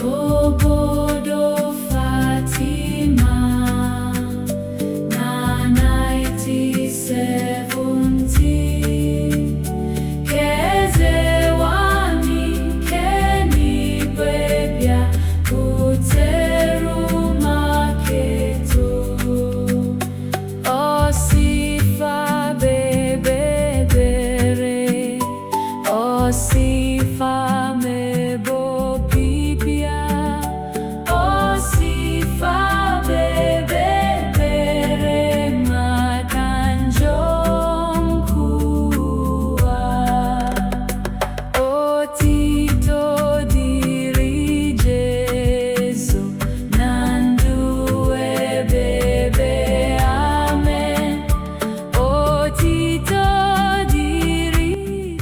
Obodo Fatima na 1970, ka eze nwanyị nke n'igwe bịa butere ụmụaka eto. Ọ sị fa bebe ebere, ọ sị fa mebe ọpịpịa, ọ sị fa bebe ebere maka njọ nke ụwa. Otito dịrị Jesu na ndụ ebebe, amen. Otito dịrị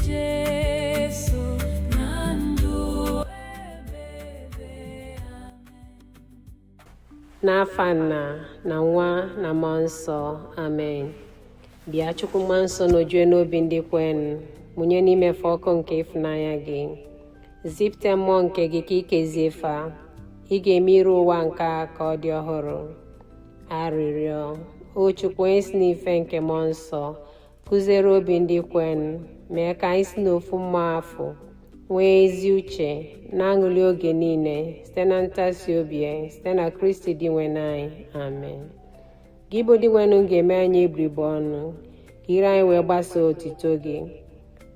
Jesu na ndụ ebebe, amen. N'afa Nna na Nwa na Mmụọ Nsọ, amen. Bịa, Chukwu Mmụọ Nsọ, nọjue n'obi ndị kwenụ, mụnye n'ime fa ọkụ nke ịfụnanya gị. Zipụta mmụọ nke gị ka ikezie fa, ị ga-eme iru ụwa nke a ka ọ dị ọhụrụ. Arịrịọ. O Chukwu, onye si n'ife nke Mmụọ Nsọ kụziere obi ndị kwenụ, mee ka anyị si n'ofu mmụọ afụ nwee ezi uche na aṅụrị oge niile, site na ntasi obi ya, site na Kristi Dinwenụ anyị, amen. Gị bụ Dinwenụ ga-eme anyị egbugbere ọnụ, ka ire anyị wee gbasaa otito gị.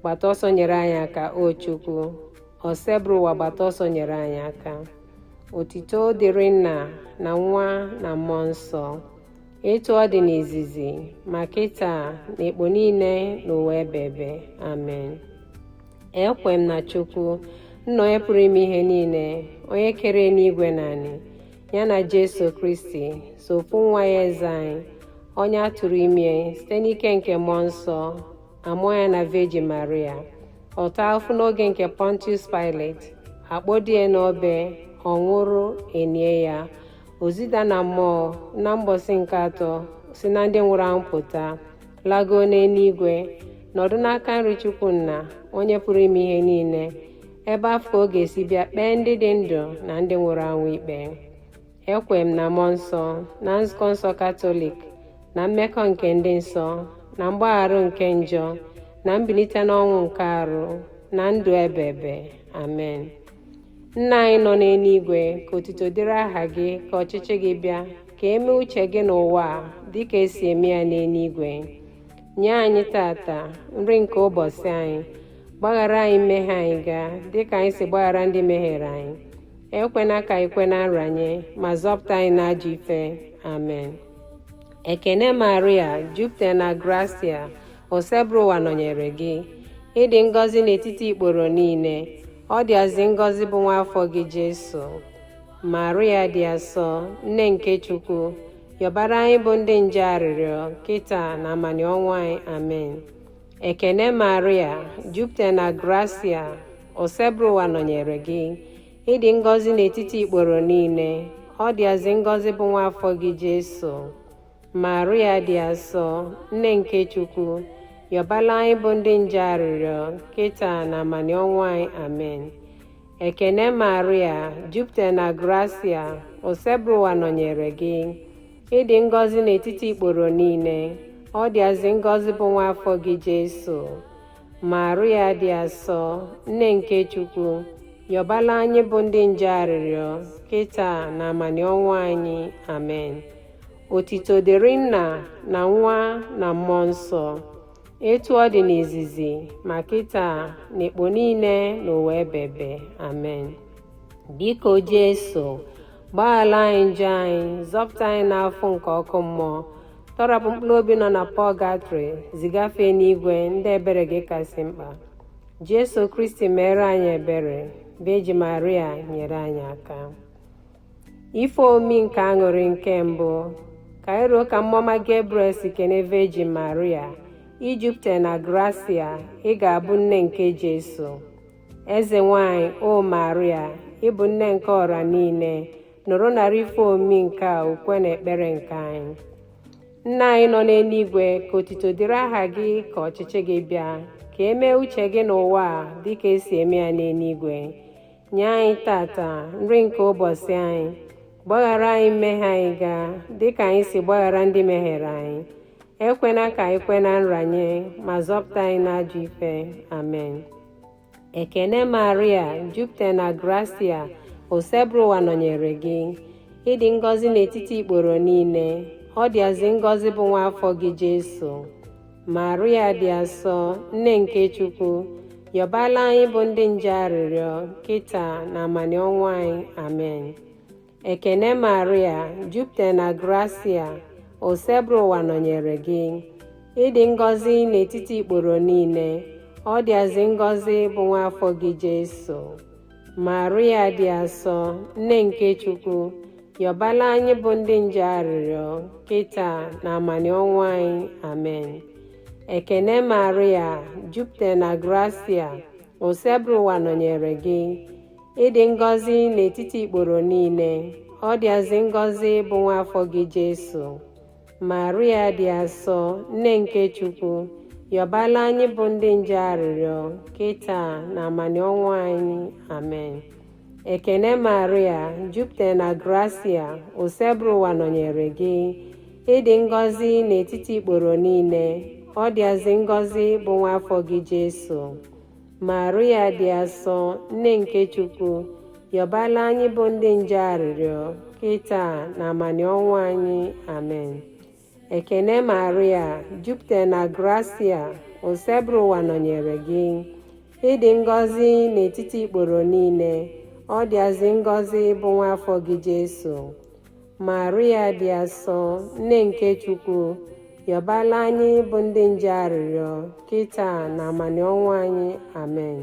Gbata ọsọ nyere anyị aka, o Chukwu. Osebụrụwa, gbata ọsọ nyere anyị aka. Otito dịrị Nna na Nwa na Mmụọ Nsọ, etu ọ dị n'izizi, ma kịta na ekpo niile n'ụwa ebebe, amen. Ekwe m na Chukwu Nna, onye pụrụ ime ihe niile, onye kere eluigwe na anị, ya na Jesu Kristi, so ofu nwa ya, eze anyị, onye a tụrụ ime site n'ike nke Mmụọ Nsọ, amụọ ya na Virgin Maria, ọ taa ahụhụ n'oge nke Pontius Pilate, akpọdie n'obe, ọ nwụrụ, enie ya, ozida na mmụọ, na mbọsị nke atọ si na ndị nwụrụ anwụ pụta, lago n'eluigwe, nọdụ n'aka nri Chukwu Nna, onye pụrụ ime ihe niile, ebe afụ ka ọ ga-esi bịa kpee ndị dị ndụ na ndị nwụrụ anwụ ikpe. Ekwe m na Mmụọ Nsọ, na Nzukọ Nsọ Katọlik, na mmekọ nke ndị nsọ, na mgbaghara nke njọ, na mbilite n'ọnwụ nke arụ, na ndụ ebebe, amen. Nna anyị nọ n'eluigwe, ka otito dịrị aha gị, ka ọchịchị gị bịa, ka e mee uche gị n'ụwa a dịka esi eme ya n'eluigwe. Nye anyị tata nri nke ụbọchị anyị. Gbaghara anyị mmehie anyị gaa dịka anyị si gbaghara ndị mehiere anyị. Ekwena ka anyị kwe na nranye, ma zọpụta anyị n'ajọ ife, amen. Ekene Maria, jupụtara na grasia, Osebụrụwa nọnyere gị. Ịdị ngọzi n'etiti ikporo niile, ọ dịazị ngọzi bụ nwa afọ gị Jesu. Maria dị asọ, nne nke Chukwu, yọbara anyị bụ ndị njọ arịrịọ, kịta na amanị ọnwụ anyị, amen. Ekene Maria, jupụtara na grasia, Osebụrụwa nọnyere gị. Ịdị ngọzi n'etiti ikporo niile, ọ dịazị ngọzi bụ nwa afọ gị Jesu. Maria dị asọ, nne nke Chukwu, yọbala anyị bụ ndị njọ arịrịọ, kịta na amanị ọnwụ anyị, amen. Ekene Maria, jupụtara na grasia, Osebụrụwa nọnyere gị. Ịdị ngọzi n'etiti ikporo niile, ọ dịazị ngọzi bụ nwa afọ gị Jesu. Maria dị asọ, nne nke Chukwu, yọbala anyị bụ ndị njọ arịrịọ, kịta na amanị ọnwụ anyị, amen. Otito dịrị Nna na Nwa na Mmụọ Nsọ, etu ọ dị n'izizi, ma kịta na ekpo niile n'ụwa ebebe, amen. Biko Jesu, gbaghara anyị njọ anyị, zọpụta anyị n'afọ nke ọkụ mmụọ, tọrapụ mkpụrụ obi nọ na pọgatrị, zigafe n'igwe ndị ebere gị kasị mkpa. Jesu Kristi mere anyị ebere. Virgin Maria nyere anyị aka. Ife omi nke aṅụrị nke mbụ. Ka anyị ruo ka mmụọma Gabriel si kene Virgin Maria, ijupụta na grasia, ị ga-abụ nne nke Jesu. Eze nwanyị, o Maria, ịbụ nne nke ọra niile, nụrụ nara ife omi nke a ukwe na ekpere nke anyị. Nna anyị nọ n'eluigwe, ka otito dịrị aha gị, ka ọchịchị gị bịa, ka e mee uche gị n'ụwa a dịka esi eme ya n'eluigwe. Nye anyị tata nri nke ụbọchị anyị. Gbaghara anyị mmehie anyị gaa, dịka anyị si gbaghara ndị mehiere anyị. Ekwena ka anyị kwe na nranye, ma zọpụta anyị n'ajọ ife. Amen. Ekene Maria, jupụtara na grasia, Osebụrụwa nọnyere gị. Ịdị ngọzi n'etiti ikporo niile, ọ dịazị ngọzi bụ nwa afọ gị Jesu. Maria dị asọ, nne nke Chukwu, yọbala anyị bụ ndị nje arịrịọ, kịta na amanị ọnwụ anyị. Amen. Ekene Maria, jupụtara na grasia, Osebụrụwa nọnyere gị. Ịdị ngọzi n'etiti ikporo niile, ọ dịazị ngọzi bụ nwa afọ gị Jesu. Maria dị asọ, nne nke Chukwu, yọbala anyị bụ ndị nje arịrịọ, kịta na amanị ọnwụ anyị. Amen. Ekene Maria, jupụtara na grasia, Osebụrụwa nọnyere gị. Ịdị ngọzi n'etiti ikporo niile, ọ dịazị ngọzi bụ nwa afọ gị Jesu. Maria dị asọ, nne nke Chukwu, yọbala anyị bụ ndị nje arịrịọ, kịta na amanị ọnwụ anyị. Amen. Ekene Maria, jupụtara na grasia, Osebụrụwa nọnyere gị. Ịdị ngọzi n'etiti ikporo niile, ọ dịazị ngọzi bụ nwa afọ gị Jesu. Maria dị asọ, nne nke Chukwu, yọbala anyị bụ ndị nje arịrịọ, kịta na amanị ọnwụ anyị. Amen. Ekene Maria, jupụtara na grasia, Osebụrụwa nọnyere gị. Ịdị ngọzi n'etiti ikporo niile, ọ dịazị ngọzi bụ nwa afọ gị Jesu. Maria dị asọ, nne nke Chukwu, yọbala anyị bụ ndị nje arịrịọ, kịta na amanị ọnwụ anyị. Amen.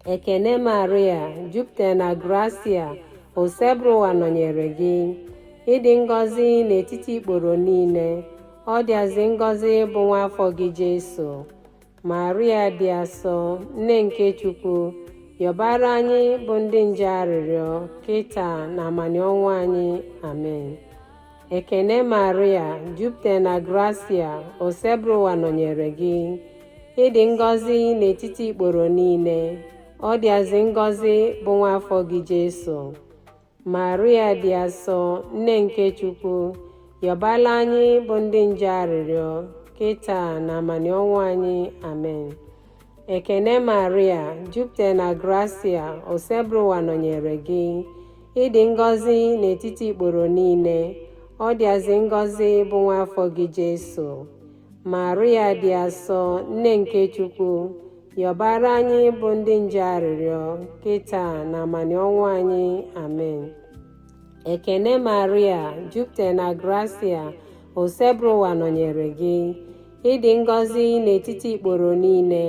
Ekene Maria, jupụtara na grasia, Osebụrụwa nọnyere gị. Ịdị ngọzi n'etiti ikporo niile, ọ dịazị ngọzi bụ nwa afọ gị Jesu. Maria dị asọ, nne nke Chukwu, yọbara anyị bụ ndị nje arịrịọ, kịta na amanị ọnwụ anyị. Amen. Ekene Maria, jupụtara na grasia, Osebụrụwa nọnyere gị. Ịdị ngọzi n'etiti ikporo niile, ọ dịazị ngọzi bụ nwa afọ gị Jesu. Maria dị asọ, nne nke Chukwu, yọbala anyị bụ ndị nje arịrịọ, kịta na amanị ọnwụ anyị. Amen. Ekene Maria, jupụtara na grasia, Osebụrụwa nọnyere gị. Ịdị ngọzi n'etiti ikporo niile, ọ dịazị ngọzi bụ nwa afọ gị Jesu. Maria dị asọ, nne nke Chukwu, yọbara anyị bụ ndị nje arịrịọ, kịta na amanị ọnwụ anyị. Amen. Ekene Maria, jupụtara na grasia, Osebụrụwa nọnyere gị. Ịdị ngọzi n'etiti ikporo niile,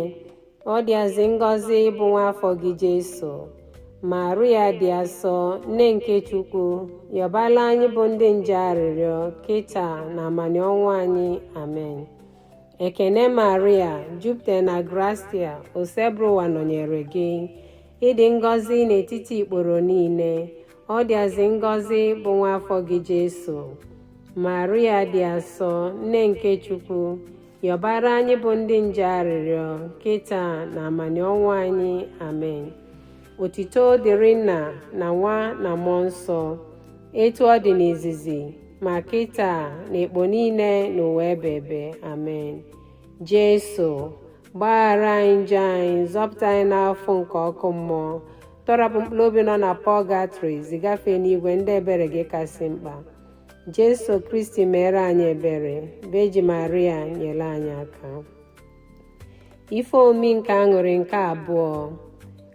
ọ dịazị ngọzi bụ nwa afọ gị Jesu. Maria dị asọ, nne nke Chukwu, yọbala anyị bụ ndị nje arịrịọ, kịta na amanị ọnwụ anyị. Amen. Ekene Maria, jupụtara na grasia, Osebụrụwa nọnyere gị. Ịdị ngọzi n'etiti ikporo niile, ọ dịazị ngọzi bụ nwa afọ gị Jesu. Maria dị asọ, nne nke Chukwu, yọbara anyị bụ ndị nje arịrịọ, kịta na amanị ọnwụ anyị. Amen. Otito dịrị Nna na Nwa na Mmụọ Nsọ, etu ọ dị n'izizi, ma kịta na ekpo niile n'ụwa ebebe. Amen. Jesu, gbaghara anyị njọ anyị, zọpụta anyị n'afọ nke ọkụ mmụọ, tọrapụ mkpụrụ obi nọ na pọgatrị, zigafe n'igwe ndị ebere gị kasị mkpa. Jesu Kristi mere anyị ebere. Virgin Maria nyere anyị aka. Ife omi nke aṅụrị nke abụọ.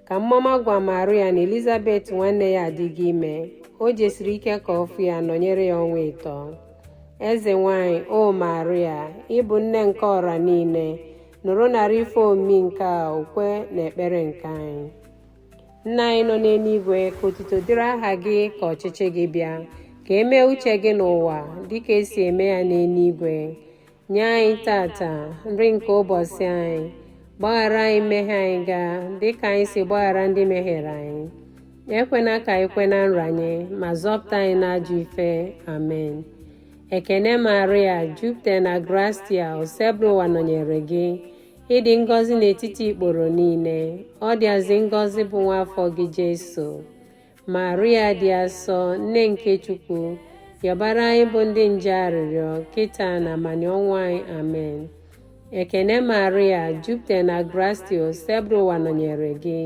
Ka mmụọma gwa Maria na Elizabeth nwanne ya adịghị ime, o jesiri ike ka ọ fụ ya nọnyere ya ọnwa 3. Eze nwanyị, o Maria, ịbụ nne nke ọra niile, nụrụ nara ife omi nke a okwe na ekpere nke anyị. Nna anyị nọ n'eluigwe, ka otuto dịrị aha gị, ka ọchịchị gị bịa, ka e mee uche gị n'ụwa dịka esi eme ya n'eluigwe. Nye anyị tata nri nke ụbọchị anyị. Gbaghara anyị mmehie anyị gaa, dịka anyị si gbaghara ndị mehiere anyị. Ekwena ka anyị kwe na nranye, ma zọpụta anyị n'ajọ ife. Amen. Ekene Maria, jupụtara na grasia, Osebụrụwa nọnyere gị. Ị dị ngọzi n'etiti ikporo niile, ọ dịazị ngọzi bụ nwa afọ gị Jesu. Maria dị asọ, nne nke Chukwu, yọbara anyị bụ ndị njọ arịrịọ, kịta na amanị ọnwụ anyị. Amen. Ekene Maria, jupụtara na grasio, Osebụrụwa nọnyere gị.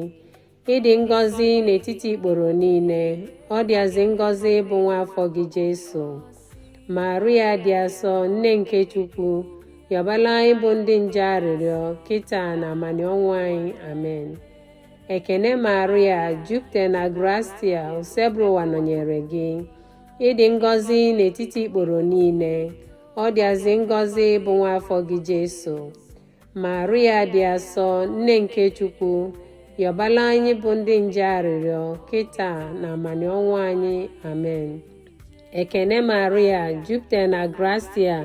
Ị dị ngọzi n'etiti ikporo niile, ọ dịazị ngọzi bụ nwa afọ gị Jesu. Maria dị asọ, nne nke Chukwu, yọbara anyị bụ ndị njọ arịrịọ, kịta na amanị ọnwụ anyị. Amen. Ekene Maria, jupụtara na grastia, Osebụrụwa nọnyere gị. Ị dị ngọzi n'etiti ikporo niile, ọ dịazị ngọzi bụ nwa afọ gị Jesu. Maria dị asọ, nne nke Chukwu, yọbara anyị bụ ndị njọ arịrịọ, kịta na amanị ọnwụ anyị. Amen. Ekene Maria, jupụtara na grastia,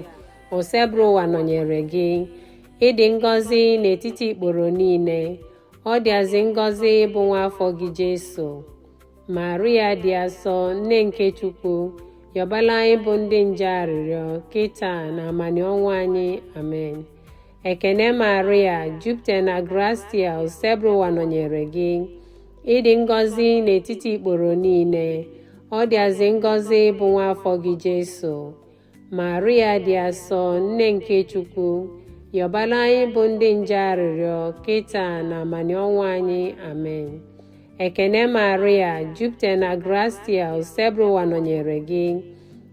Osebụrụwa nọnyere gị. Ị dị ngọzi n'etiti ikporo niile, ọ dịazị ngọzi bụ nwa afọ gị Jesu. Maria dị asọ, nne nke Chukwu, yọbara anyị bụ ndị njọ arịrịọ, kịta na amanị ọnwụ anyị. Amen. Ekene Maria, jupụtara na grastia, Osebụrụwa nọnyere gị. Ị dị ngọzi n'etiti ikporo niile, ọ dịazị ngọzi bụ nwa afọ gị Jesu. Maria dị asọ, nne nke Chukwu, yọbara anyị bụ ndị njọ arịrịọ, kịta na amanị ọnwụ anyị. Amen. Ekene Maria, jupụtara na grastia, Osebụrụwa nọnyere gị.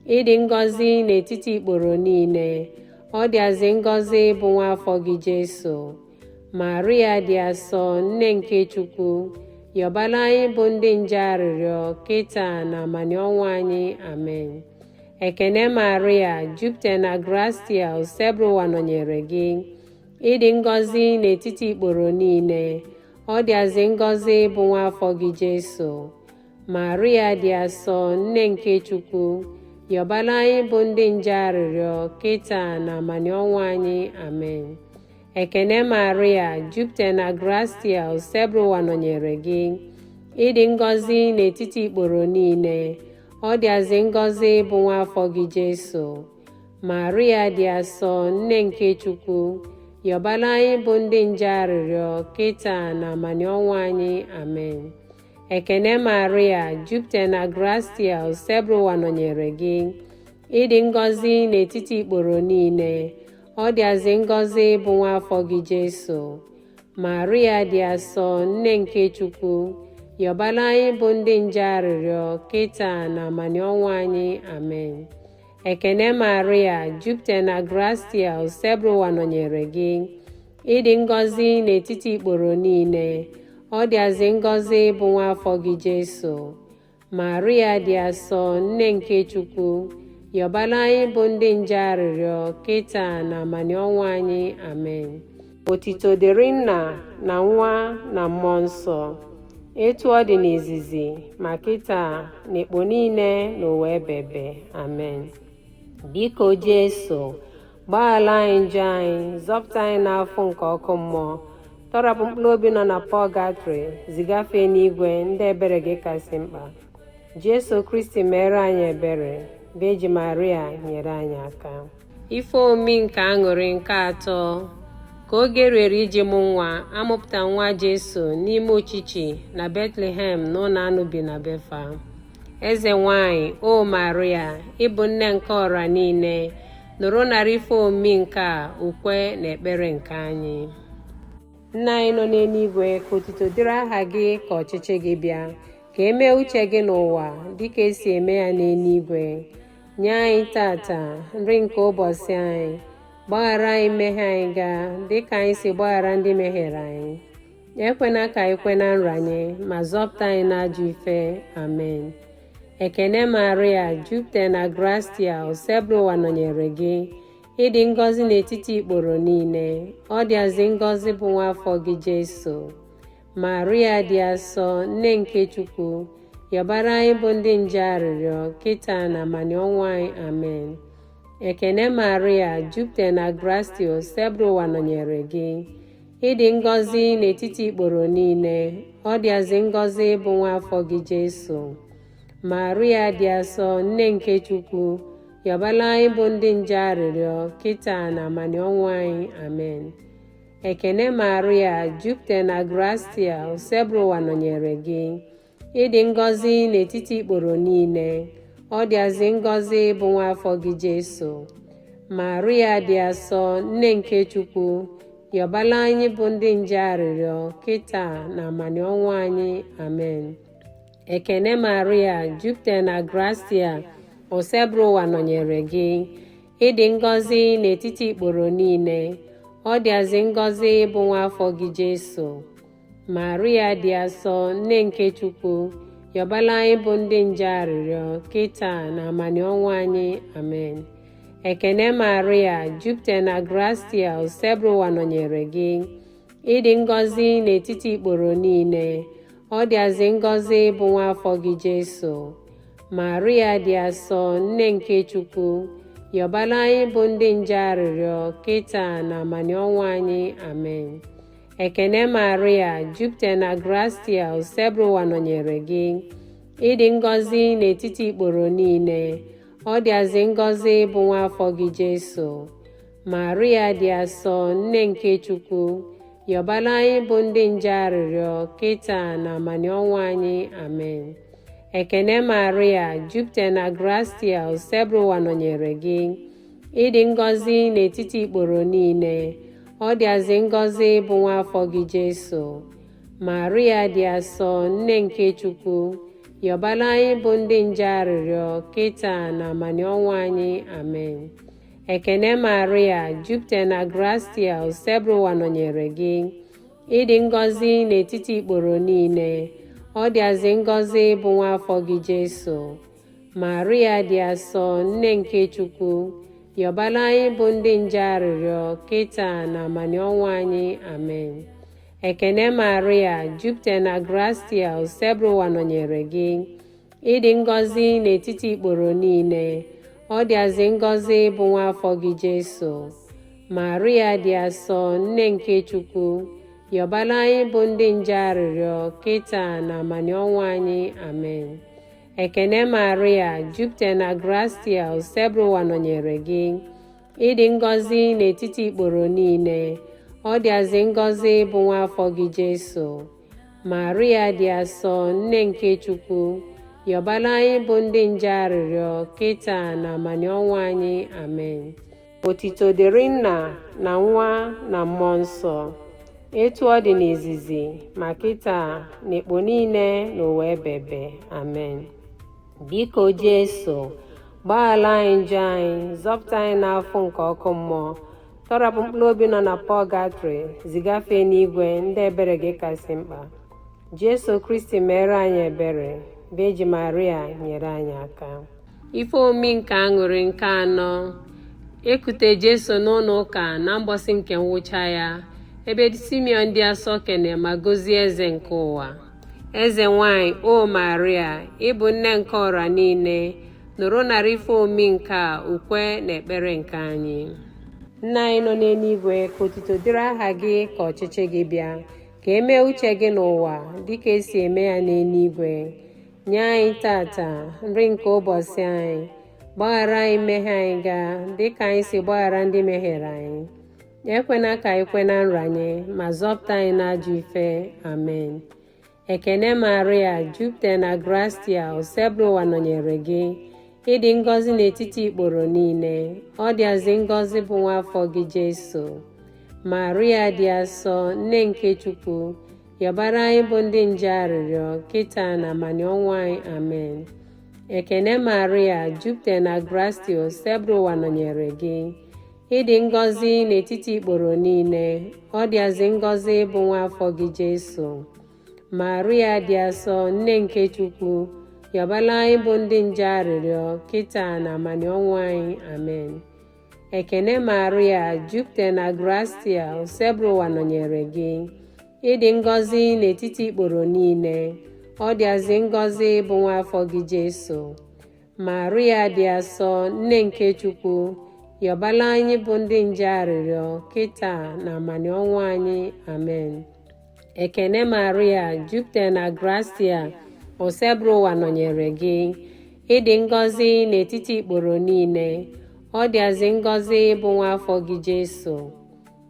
Ị dị ngọzi n'etiti ikporo niile, ọ dịazị ngọzi bụ nwa afọ gị Jesu. Maria dị asọ, nne nke Chukwu, yọbara anyị bụ ndị njọ arịrịọ, kịta na amanị ọnwụ anyị. Amen. Ekene Maria, jupụtara na grastia, Osebụrụwa nọnyere gị. Ị dị ngọzi n'etiti ikporo niile, ọ dịazị ngọzi bụ nwa afọ gị Jesu. Maria dị asọ, nne nke Chukwu, yọbara anyị bụ ndị njọ arịrịọ, kịta na amanị ọnwụ anyị. Amen. Ekene Maria, jupụtara na grastia, Osebụrụwa nọnyere gị. Ị dị ngọzi n'etiti ikporo niile, ọ dịazị ngọzi bụ nwa afọ gị Jesu. Maria dị asọ, nne nke Chukwu, yọbara anyị bụ ndị njọ arịrịọ, kịta na amanị ọnwụ anyị. Amen. Ekene Maria, jupụtara na grastia, Osebụrụwa nọnyere gị. Ị dị ngọzi n'etiti ikporo niile, ọ dịazị ngọzi bụ nwa afọ gị Jesu. Maria dị asọ, nne nke Chukwu, yọbara anyị bụ ndị njọ arịrịọ, kịta na amanị ọnwụ anyị. Amen. Ekene Maria, jupụtara na grastia, Osebụrụwa nọnyere gị. Ị dị ngọzi n'etiti ikporo niile, ọ dịazị ngọzi bụ nwa afọ gị Jesu. Maria dị asọ, nne nke Chukwu, yọbara anyị bụ ndị njọ arịrịọ, kịta na amanị ọnwụ anyị. Amen. Otito dịrị Nna na Nwa na Mmụọ Nsọ, etu ọ dị n'izizi, ma kịta na ekpo niile n'ụwa ebebe. Amen. Biko Jesu, gbaghara anyị njọ anyị, zọpụta anyị n'afọ nke ọkụ mmụọ, tọrapụ mkpụrụ obi nọ na pọgatrị, zigafe n'igwe ndị ebere gị kasị mkpa. Jesu Kristi mere anyị ebere, Virgin Maria nyere anyị aka. Ife omimi nke aṅụrị nke atọ. Ka oge ruere iji mụ nwa, amụpụta nwa Jesu n'ime uchichi na Betlehem n'ụlọ anụ bi na Befa. Eze nwanyị, o Maria, ịbụ nne nke ọra niile, nụrụ narị ife omimi nke a, ukwe na ekpere nke anyị. Nna anyị nọ n'eluigwe, ka otuto dịrị aha gị, ka ọchịchị gị bịa, ka e mee uche gị n'ụwa dịka esi eme ya n'eluigwe. Nye anyị tata nri nke ụbọchị anyị. Gbaghara anyị mmehie anyị gaa dịka anyị si gbaghara ndị mehiere anyị. Ekwena ka anyị kwe na nranye, ma zọpụta anyị n'ajọ ife. Amen. Ekene Maria, jupụtara na grastia, Osebụrụwa nọnyere gị. Ị dị ngọzi n'etiti ikporo niile, ọ dịazị ngọzi bụ nwa afọ gị Jesu. Maria dị asọ, nne nke Chukwu, yọbara anyị bụ ndị njọ arịrịọ, kịta na amanị ọnwụ anyị. Amen. Ekene Maria, jupụtara na grastia, Osebụrụwa nọnyere gị. Ị dị ngọzi n'etiti ikporo niile, ọ dịazị ngọzi bụ nwa afọ gị Jesu. Maria dị asọ, nne nke Chukwu, yọbara anyị bụ ndị njọ arịrịọ, kịta na amanị ọnwụ anyị. Amen. Ekene Maria, jupụtara na gratia, Osebụrụwa nọnyere gị. Ị dị ngọzi n'etiti ikporo niile, ọ dịazị ngọzi bụ nwa afọ gị Jesu. Maria dị asọ, nne nke Chukwu, yọbala anyị bụ ndị nje arịrịọ, kịta na amanị ọnwụ anyị. Amen. Ekene Maria, jupụtara na gratia, Osebụrụwa nọnyere gị. Ị dị ngọzi n'etiti ikporo niile, ọ dịazị ngọzi bụ nwa afọ gị Jesu. Maria dị asọ, nne nke Chukwu, yọbala anyị bụ ndị nje arịrịọ, kịta na amanị ọnwụ anyị. Amen. Ekene Maria, jupụtara na gratia, Osebụrụwa nọnyere gị. Ị dị ngọzi n'etiti ikporo niile, ọ dịazị ngọzi bụ nwa afọ gị Jesu. Maria dị asọ, nne nke Chukwu, yọbala anyị bụ ndị nje arịrịọ, kịta na amanị ọnwụ anyị. Amen. Ekene Maria, jupụtara na gratia, Osebụrụwa nọnyere gị. Ị dị ngọzi n'etiti ikporo niile, ọ dịazị ngọzi bụ nwa afọ gị Jesu. Maria dị asọ, nne nke Chukwu, yọbala anyị bụ ndị nje arịrịọ, kịta na amanị ọnwụ anyị. Amen. Ekene Maria, jupụtara na gratia, Osebụrụwa nọnyere gị. Ị dị ngọzi n'etiti ikporo niile, ọ dịazị ngọzi bụ nwa afọ gị Jesu. Maria dị asọ, nne nke Chukwu, yọbala anyị bụ ndị nje arịrịọ, kịta na amanị ọnwụ anyị. Amen. Ekene Maria, jupụtara na gratia, Osebụrụwa nọnyere gị. Ị dị ngọzi n'etiti ikporo niile, ọ dịazị ngọzi bụ nwa afọ gị Jesu. Maria dị asọ, nne nke Chukwu, yọbala anyị bụ ndị nje arịrịọ, kịta na amanị ọnwụ anyị. Amen. Ekene Maria, jupụtara na gratia, Osebụrụwa nọnyere gị. Ị dị ngọzi n'etiti ikporo niile, ọ dịazị ngọzi bụ nwa afọ gị Jesu. Maria dị asọ, nne nke Chukwu, yọbala anyị bụ ndị nje arịrịọ, kịta na amanị ọnwụ anyị. Amen. Ekene Maria, jupụtara na gratia, Osebụrụwa nọnyere gị. Ị dị ngọzi n'etiti ikporo niile, ọ dịazị ngọzi bụ nwa afọ gị Jesu. Maria dị asọ, nne nke Chukwu, yọbala anyị bụ ndị nje arịrịọ, kịta na amanị ọnwụ anyị. Amen. Otito dịrị Nna na Nwa na Mmụọ Nsọ, etu ọ dị n'izizi, ma kịta na ekpo niile n'ụwa ebebe. Amen. Biko Jesu, gbaghara anyị njọ anyị, zọpụta anyị n'afọ nke ọkụ mmụọ, tọrapụ mkpụrụ obi nọ na pọgatrị, zigafe n'igwe ndị ebere gị kasị mkpa. Jesu Kristi mere anyị ebere, Virgin Maria nyere anyị aka. Ife omi nke aṅụrị nke anọ, ekute Jesu n'ụlọ ụka na mbọsị nke ngwụcha ya, ebe Simeon dị asọ kene ma gozie eze nke ụwa. Eze nwanyị, o Maria, ị bụ nne nke ọra niile, nụrụ nara ife omi nke a ukwe na ekpere nke anyị. Nna anyị nọ n'eluigwe, ka otito dịrị aha gị, ka ọchịchị gị bịa, ka e mee uche gị n'ụwa dịka esi eme ya n'eluigwe. Nye anyị tata nri nke ụbọchị anyị. Gbaghara anyị mmehie anyị gaa dịka anyị si gbaghara ndị mehiere anyị. Ekwena ka anyị kwe na nranye, ma zọpụta anyị n'ajọ ife. Amen. Ekene Maria, jupụtara na gratia, Osebụrụwa nọnyere gị. Ị dị ngọzi n'etiti ikporo niile, ọ dịazị ngọzi bụ nwa afọ gị Jesu. Maria dị asọ, nne nke Chukwu, yọbara anyị bụ ndị nje arịrịọ, kịta na amanị ọnwụ anyị. Amen. Ekene Maria, jupụtara na gratia, Osebụrụwa nọnyere gị. Ị dị ngọzi n'etiti ikporo niile, ọ dịazị ngọzi bụ nwa afọ gị Jesu. Maria dị asọ, nne nke Chukwu, yọbala anyị bụ ndị nje arịrịọ, kịta na amanị ọnwụ anyị. Amen. Ekene Maria, jupụtara na gratia, Osebụrụwa nọnyere gị. Ị dị ngọzi n'etiti ikporo niile, ọ dịazị ngọzi bụ nwa afọ gị Jesu. Maria dị asọ, nne nke Chukwu, yọbala anyị bụ ndị nje arịrịọ, kịta na amanị ọnwụ anyị. Amen. Ekene Maria, jupụtara na gratia, Osebụrụwa nọnyere gị. Ị dị ngọzi n'etiti ikporo niile, ọ dịazị ngọzi bụ nwa afọ gị Jesu.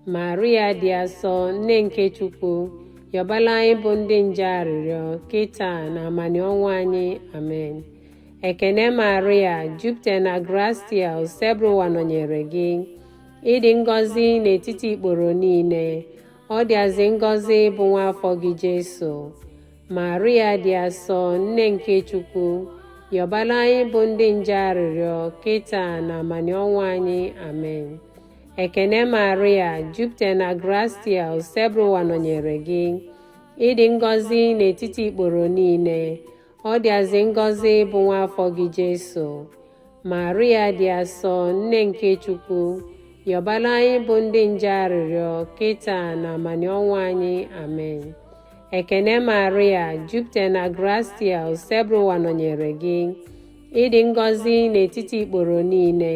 Maria dị asọ, nne nke Chukwu, yọbala anyị bụ ndị njọ arịrịọ, kịta na amanị ọnwụ anyị. Amen. Ekene Maria, jupụta na gratia, Osebụrụwa nọnyere gị. Ịdị ngọzi n'etiti ikporo niile, ọ dịazị ngọzi bụ nwa afọ gị Jesu. Maria dị asọ, nne nke Chukwu, yọbala anyị bụ ndị njọ arịrịọ, kịta na amanị ọnwụ anyị. Amen. Ekene Maria, jupụta na gratia, Osebụrụwa nọnyere gị. Ịdị ngọzi n'etiti ikporo niile, ọ dịazị ngọzi bụ nwa afọ gị Jesu. Maria dị asọ, nne nke Chukwu, yọbala anyị bụ ndị njọ arịrịọ, kịta na amanị ọnwụ anyị. Amen. Ekene Maria, jupụta na gratia, Osebụrụwa nọnyere gị. Ịdị ngọzi n'etiti ikporo niile,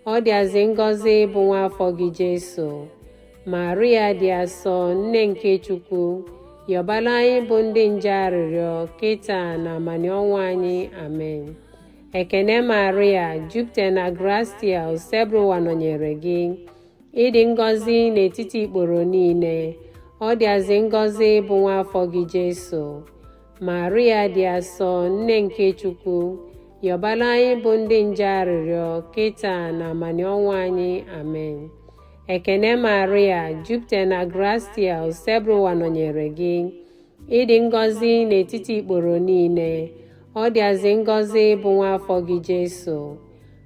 ọ dịazị ngọzi bụ nwa afọ gị Jesu. Maria dị asọ, nne nke Chukwu, yọbala anyị bụ ndị njọ arịrịọ, kịta na amanị ọnwụ anyị. Amen. Ekene Maria, jupụta na gratia, Osebụrụwa nọnyere gị. Ịdị ngọzi n'etiti ikporo niile, ọ dịazị ngọzi bụ nwa afọ gị Jesu. Maria dị asọ, nne nke Chukwu, yọbala anyị bụ ndị njọ arịrịọ, kịta na amanị ọnwụ anyị. Amen. Ekene Maria, jupụta na gratia, Osebụrụwa nọnyere gị. Ịdị ngọzi n'etiti ikporo niile, ọ dịazị ngọzi bụ nwa afọ gị Jesu.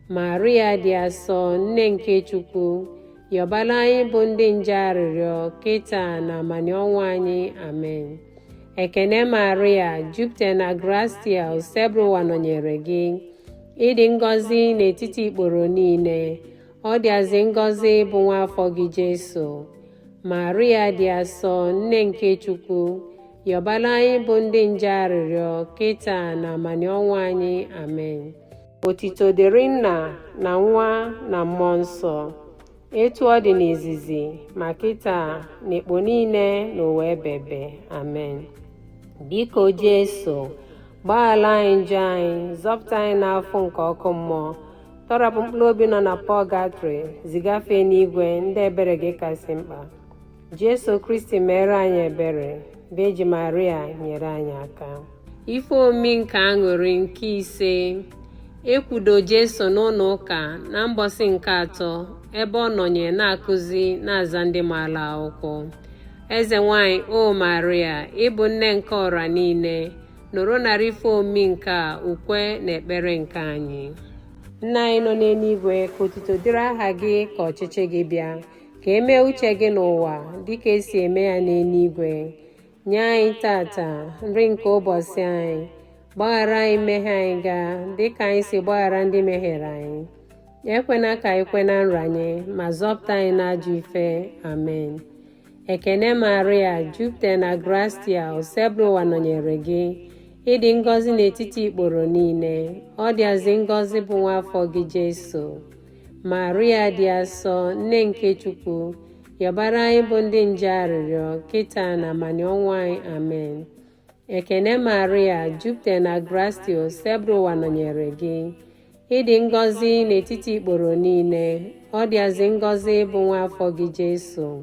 Maria dị asọ, nne nke Chukwu, yọbala anyị bụ ndị njọ arịrịọ, kịta na amanị ọnwụ anyị. Amen. Ekene Maria, jupụta na gratia, Osebụrụwa nọnyere gị. Ịdị ngọzi n'etiti ikporo niile, ọ dịazị ngọzi bụ nwa afọ gị Jesu. Maria dị asọ, nne nke Chukwu, yọbala anyị bụ ndị njọ arịrịọ, kịta na amanị ọnwụ anyị. Amen. Otito dịrị Nna na Nwa na Mmụọ Nsọ, etu ọ dị n'izizi, ma kịta na ekpo niile n'ụwa ebebe. Amen. Biko Jesu, gbaghara anyị njọ anyị, zọpụta anyị n'afọ nke ọkụ mmụọ, tọrapụ mkpụrụ obi nọ na pọgatrị, zigafe n'igwe ndị ebere gị kasị mkpa. Jesu Kristi mere anyị ebere, Virgin Maria nyere anyị aka. Ife omi nke aṅụrị nke ise, ekwudo Jesu n'ụlọ ụka na mbọsị nke atọ, ebe ọ nọnye na-akụzi na-aza ndị maara akwụkwọ. Eze nwanyị o Maria, ịbụ nne nke ọra niile, nụrụ narị ife omi nke a ukwe na ekpere nke anyị. Nna anyị nọ n'eluigwe, ka otuto dịrị aha gị, ka ọchịchị gị bịa, ka e mee uche gị n'ụwa dịka esi eme ya n'eluigwe. Nye anyị tata nri nke ụbọchị anyị. Gbaghara anyị mmehie anyị gaa dịka anyị si gbaghara ndị mehiere anyị. Ekwena ka anyị kwe na nranye, ma zọpụta anyị n'ajọ ife. Amen. Ekene Maria, jupụta na gratia, Osebụrụwa nọnyere gị. Ịdị ngọzi n'etiti ikporo niile, ọ dịazị ngọzi bụ nwa afọ gị Jesu. Maria dị asọ, nne nke Chukwu, yọbara anyị bụ ndị njọ arịrịọ, kịta na amanị ọnwụ anyị. Amen. Ekene Maria, jupụta na gratia, Osebụrụwa nọnyere gị. Ịdị ngọzi n'etiti ikporo niile, ọ dịazị ngọzi bụ nwa afọ gị Jesu.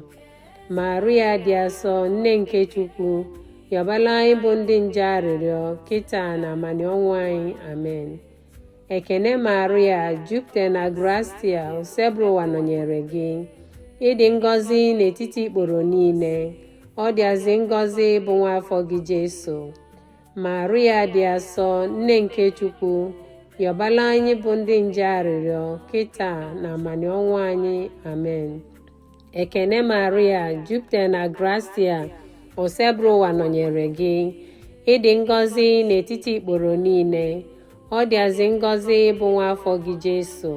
Maria dị asọ, nne nke Chukwu, yọbala anyị bụ ndị njọ arịrịọ, kịta na amanị ọnwụ anyị. Amen. Ekene Maria, jupụta na gratia, Osebụrụwa nọnyere gị. Ịdị ngọzi n'etiti ikporo niile, ọ dịazị ngọzi bụ nwa afọ gị Jesu. Maria dị asọ, nne nke Chukwu, yọbala anyị bụ ndị njọ arịrịọ, kịta na amanị ọnwụ anyị. Amen. Ekene Maria, jupụta na gratia, Osebụrụwa nọnyere gị. Ịdị ngọzi n'etiti ikporo niile, ọ dịazị ngọzi bụ nwa afọ gị Jesu.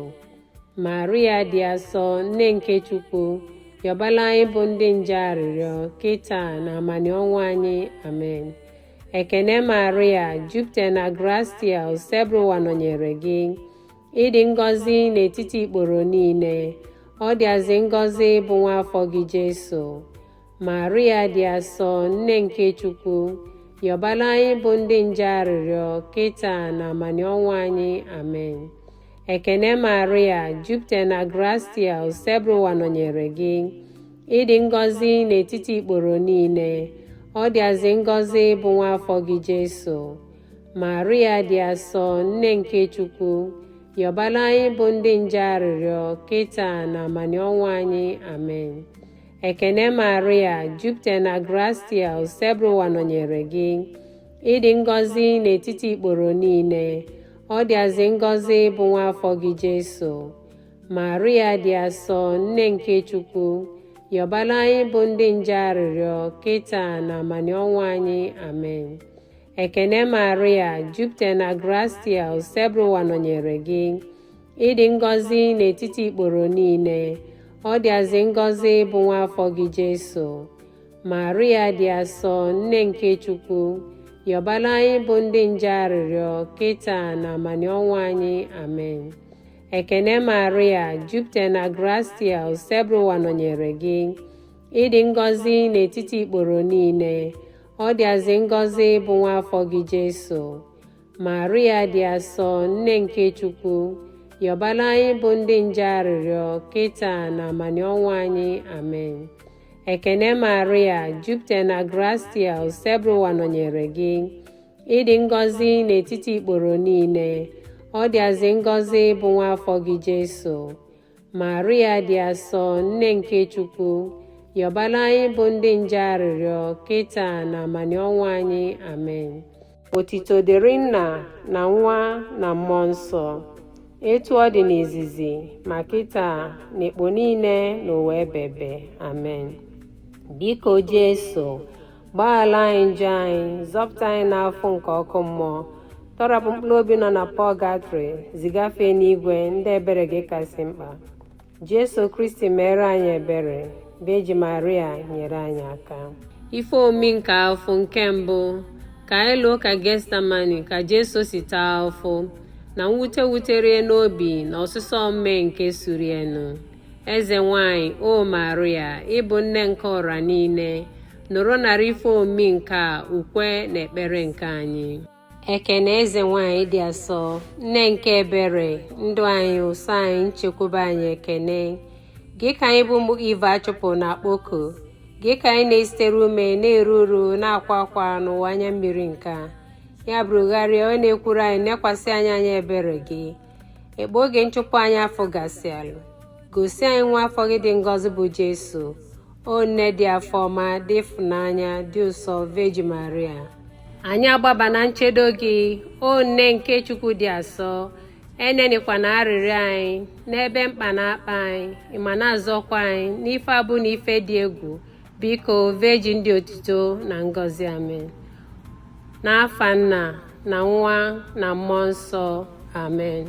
Maria dị asọ, nne nke Chukwu, yọbala anyị bụ ndị njọ arịrịọ, kịta na amanị ọnwụ anyị. Amen. Ekene Maria, jupụta na gratia, Osebụrụwa nọnyere gị. Ịdị ngọzi n'etiti ikporo niile, ọ dịazị ngọzi bụ nwa afọ gị Jesu. Maria dị asọ, nne nke Chukwu, yọbala anyị bụ ndị njọ arịrịọ, kịta na amanị ọnwụ anyị. Amen. Ekene Maria, jupụta na gratia, Osebụrụwa nọnyere gị. Ị dị ngọzi n'etiti ikporo niile, ọ dịazị ngọzi bụ nwa afọ gị Jesu. Maria dị asọ, nne nke Chukwu, yọbara anyị bụ ndị njọ arịrịọ, kịta na amanị ọnwụ anyị. Amen. Ekene Maria, jupụta na gratia, Osebụrụwa nọnyere gị. Ị dị ngọzi n'etiti ikporo niile, ọ dịazị ngọzi bụ nwa afọ gị Jesu. Maria dị asọ, nne nke Chukwu, yọbara anyị bụ ndị njọ arịrịọ, kịta na amanị ọnwụ anyị. Amen. Ekene Maria, jupụta na gratia, Osebụrụwa nọnyere gị. Ị dị ngọzi n'etiti ikporo niile, ọ dịazị ngọzi bụ nwa afọ gị Jesu. Maria dị asọ, nne nke Chukwu, yọbara anyị bụ ndị njọ arịrịọ, kịta na amanị ọnwụ anyị. Amen. Ekene Maria, jupụta na gratia, Osebụrụwa nọnyere gị. Ị dị ngọzi n'etiti ikporo niile, ọ dịazị ngọzi bụ nwa afọ gị Jesu. Maria dị asọ, nne nke Chukwu, yọbara anyị bụ ndị njọ arịrịọ, kịta na amanị ọnwụ anyị. Amen. Ekene Maria, jupụta na gratia, Osebụrụwa nọnyere gị. Ị dị ngọzi n'etiti ikporo niile, ọ dịazị ngọzi bụ nwa afọ gị Jesu. Maria dị asọ, nne nke Chukwu, yọbara anyị bụ ndị njọ arịrịọ, kịta na amanị ọnwụ anyị. Amen. Otito dịrị Nna na Nwa na Mmụọ Nsọ, etu ọ dị n'izizi, ma kịta na ekpo niile n'ụwa ebebe. Amen. Biko Jesu, gbaghara anyị njọ anyị, zọpụta anyị n'afọ nke ọkụ mmụọ, tọrapụ mkpụrụ obi nọ na pọgatrị, zigafe n'igwe ndị ebere gị kasị mkpa. Jesu Kristi mere anyị ebere, Virgin Maria nyere anyị aka. Ife omi nke afọ nke mbụ, ka anyị lụọ ka Getsemani ka Jesu si taa afụ na mwute wutere n'obi na ọsụsọ mme nke surienu. Eze nwanyị, o Maria, ịbụ nne nke ụra niile, nụrụ nara ife omi nke a ukwe na ekpere nke anyị. Ekene eze nwanyị dị asọ, nne nke ebere, ndụ anyị, ụsọ anyị, nchekwube anyị ekene. Gị ka anyị bụ ụmụ Ive achụpụ na akpọku, gị ka anyị na-esitere ume na-eru uru na-akwa akwa n'ụwa anya mmiri nke a. Ya bụrụgharịa onye na-ekwuru anyị nekwasị anyị anya ebere gị. Ekpe oge nchụpụ anyị afọ gasịalụ, gosi anyị nwa afọ gị dị ngọzi bụ Jesu. O nne dị afọ ọma, dị ịfụnanya, dị ụsọ, Virgin Maria. Anyị agbaba na nchedo gị, o nne nke Chukwu dị asọ. Enenikwa na arịrịọ anyị n'ebe mkpa na-akpa anyị, ịma na-azọkwa anyị n'ife abụ na ife dị egwu. Biko Virgin dị otito na ngọzi. Amen. N'afa Nna na Nwa na Mmụọ Nsọ. Amen.